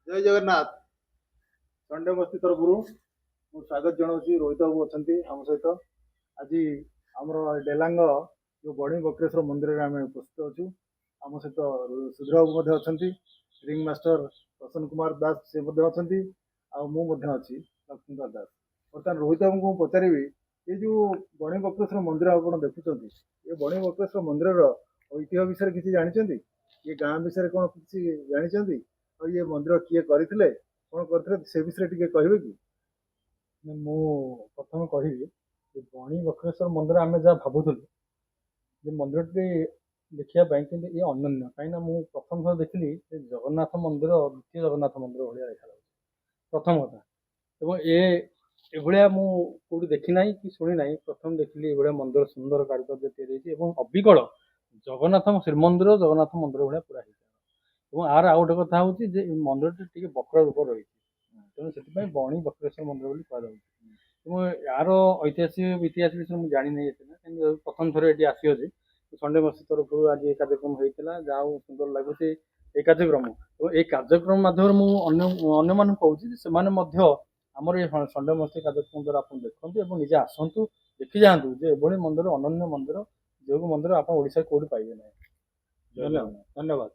ଜୟ Jagannath. Sunday ମସ୍ତି ତରଫରୁ ମୁଁ ସ୍ୱାଗତ ଜଣାଉଛି। ରୋହିତ ବାବୁ ଅଛନ୍ତି ଆମ ସହିତ। ଆଜି ଆମର ଡେଲାଙ୍ଗ ଯେଉଁ ବଣି ବକ୍ରେଶ୍ୱର ମନ୍ଦିରରେ ଆମେ ଉପସ୍ଥିତ ଅଛୁ। ଆମ ସହିତ ସୁଧୀର ବାବୁ ମଧ୍ୟ ଅଛନ୍ତି, ରିଙ୍ଗ ମାଷ୍ଟର ପ୍ରସନ୍ନ କୁମାର ଦାସ ସେ ମଧ୍ୟ ଅଛନ୍ତି, ଆଉ ମୁଁ ମଧ୍ୟ ଅଛି, ଲକ୍ଷ୍ମୀଧର ଦାସ। ବର୍ତ୍ତମାନ ରୋହିତ ବାବୁଙ୍କୁ ମୁଁ ପଚାରିବି, ଏ ଯେଉଁ ବଣି ବକ୍ରେଶ୍ୱର ମନ୍ଦିର ଆପଣ ଦେଖୁଛନ୍ତି, ଏ ବଣି ବକ୍ରେଶ୍ୱର ମନ୍ଦିରର ଐତିହ୍ୟ ବିଷୟରେ କିଛି ଜାଣିଛନ୍ତି? ଏ ଗାଁ ବିଷୟରେ କ'ଣ କିଛି ଜାଣିଛନ୍ତି? ଆଉ ଇଏ ମନ୍ଦିର କିଏ କରିଥିଲେ, କ'ଣ କରିଥିଲେ, ସେ ବିଷୟରେ ଟିକେ କହିବେ କି? ମୁଁ ପ୍ରଥମେ କହିବି ଯେ ବଣି ବକ୍ରେଶ୍ୱର ମନ୍ଦିର ଆମେ ଯାହା ଭାବୁଥିଲୁ ଯେ ମନ୍ଦିରଟି ଦେଖିବା ପାଇଁ, କିନ୍ତୁ ଇଏ ଅନନ୍ୟ। କାହିଁକିନା ମୁଁ ପ୍ରଥମ ଥର ଦେଖିଲି ଯେ ଜଗନ୍ନାଥ ମନ୍ଦିର ଦ୍ୱିତୀୟ ଜଗନ୍ନାଥ ମନ୍ଦିର ଭଳିଆ ଦେଖାଯାଉଛି, ପ୍ରଥମ କଥା। ଏବଂ ଏଭଳିଆ ମୁଁ କେଉଁଠି ଦେଖି ନାହିଁ କି ଶୁଣି ନାହିଁ। ପ୍ରଥମ ଦେଖିଲି ଏଭଳିଆ ମନ୍ଦିର, ସୁନ୍ଦର କାରୁକାର୍ଯ୍ୟ ତିଆରି ହେଇଛି ଏବଂ ଅବିକଳ ଜଗନ୍ନାଥ ଶ୍ରୀମନ୍ଦିର, ଜଗନ୍ନାଥ ମନ୍ଦିର ଭଳିଆ ପୁରା ହେଇଛି। ଏବଂ ଆର ଆଉ ଗୋଟେ କଥା ହେଉଛି ଯେ ଏ ମନ୍ଦିରଟି ଟିକେ ବକ୍ର ରୂପ ରହିଛି, ତେଣୁ ସେଥିପାଇଁ ବଣି ବକ୍ରେଶ୍ୱର ମନ୍ଦିର ବୋଲି କୁହାଯାଉଛି। ଏବଂ ଏହାର ଐତିହାସିକ ଇତିହାସ ବିଷୟରେ ମୁଁ ଜାଣିନାହିଁ ଏତେ, କିନ୍ତୁ ପ୍ରଥମ ଥର ଏଠି ଆସିଅଛି। ସଣ୍ଡେ ମସ୍ତି ତରଫରୁ ଆଜି ଏ କାର୍ଯ୍ୟକ୍ରମ ହେଇଥିଲା। ଯାହା ହଉ, ସୁନ୍ଦର ଲାଗୁଛି ଏଇ କାର୍ଯ୍ୟକ୍ରମ। ଏବଂ ଏଇ କାର୍ଯ୍ୟକ୍ରମ ମାଧ୍ୟମରେ ମୁଁ ଅନ୍ୟମାନଙ୍କୁ କହୁଛି ଯେ ସେମାନେ ମଧ୍ୟ ଆମର ଏ ସଣ୍ଡେ ମସ୍ତି କାର୍ଯ୍ୟକ୍ରମ ଦ୍ୱାରା ଆପଣ ଦେଖନ୍ତୁ ଏବଂ ନିଜେ ଆସନ୍ତୁ, ଦେଖି ଯାଆନ୍ତୁ ଯେ ଏଭଳି ମନ୍ଦିର, ଅନନ୍ୟ ମନ୍ଦିର, ଯେଉଁ ମନ୍ଦିର ଆପଣ ଓଡ଼ିଶାରେ କୋଉଠି ପାଇବେ ନାହିଁ। ଜୟ ଧନ୍ୟବାଦ। ଜଗନ୍ନାଥ। ଧନ୍ୟବାଦ।